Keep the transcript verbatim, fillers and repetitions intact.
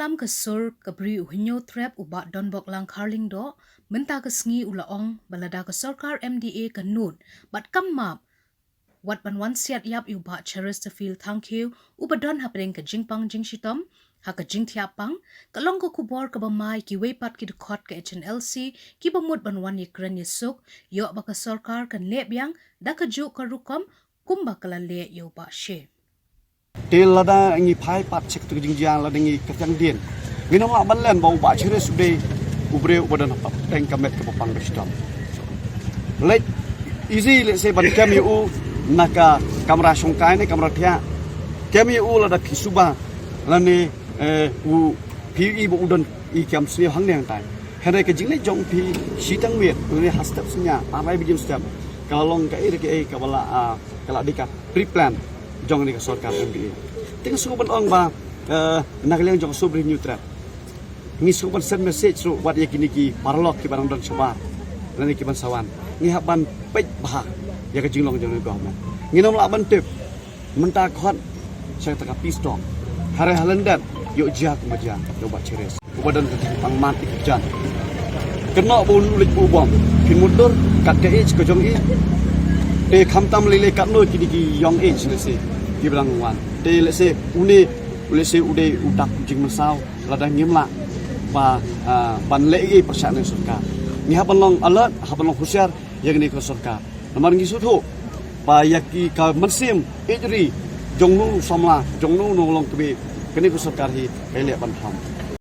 tam ka sur ka bri u Hynñiewtrep u Bah Donbok Langkhar Lyngdoh, mynta ka sngi u la ong ba lada ka sorkar M D A ka nud bad kam map, wat ban wan siat ïap ïa u Bah Cheristerfield Thangkhiew uba don hapdeng ka jingpang jingshitom ha ka jingthiah pang, ka long ka khubor kaba ma ïa kiwei pat ki dkhot ka H N L C kiba mut ban wan ïakren ïasuk, ïoh ba ka sorkar kan leh biang da kajuh ka rukom kumba ka la leh ïa u Bah Shea. Te lada ngi phai pat sha katu ka jingjia, lada ngi kyrkiang dien, ngin ym lah ban len ba u Bah Cheris u dei u briew uba don hapdeng ka met kaba pang ba shitom. Leit easy, lehse ban kem ïa u na ka kamra shongkai ne kamra thiah. Kem ïa u lada phi suba lane, eh, u phi ïohi ba u don i kam sniew hangne hangtai. Hynrei ka jingleit jong phi shiteng miet lane ha step synñia, ar lai baje mynstep, ka la long kaei re kaei kaba la, ah, ka la dei ka pre-plan jong kane ka sorkar M D A. Te nga sngewbha ban ong ba, eh, na ka liang jong ka sur bri Hynñiewtrep, ngi sngewbha ban send message ruh wat ïa kine ki paralok kiba dang don shabar lane kiban sa wan. Ngi hap ban peit bha ïa ka jinglong jong kane ka government. Ngin ym lah ban tip mynta khot sha kata ka peace talk. Hynrei ha lyndet ïoh jia kumba jia ïa u Bah Cheris uba don ka jingpang mat ïa ki kjat. Kynnoh ba u leit buh bom, phin mutdur kat ka age ka jong i. Te khamtam lei lei katno kine ki young age lehse kiba dang wan. Te lehse une lehse u dei u dak jingmynsaw lada ngim lah ba, ah, ban leh ei pyrshah na sorkar. Ngi hap ban long alert, hap ban long husiar ïa kane ka sorkar. Namar ngi sngewthuh ba ïa ki ka mynsiem ïeit ri jong no samla, jong no nongïalam kmie, kane ka sorkar hi ka leh ban tham.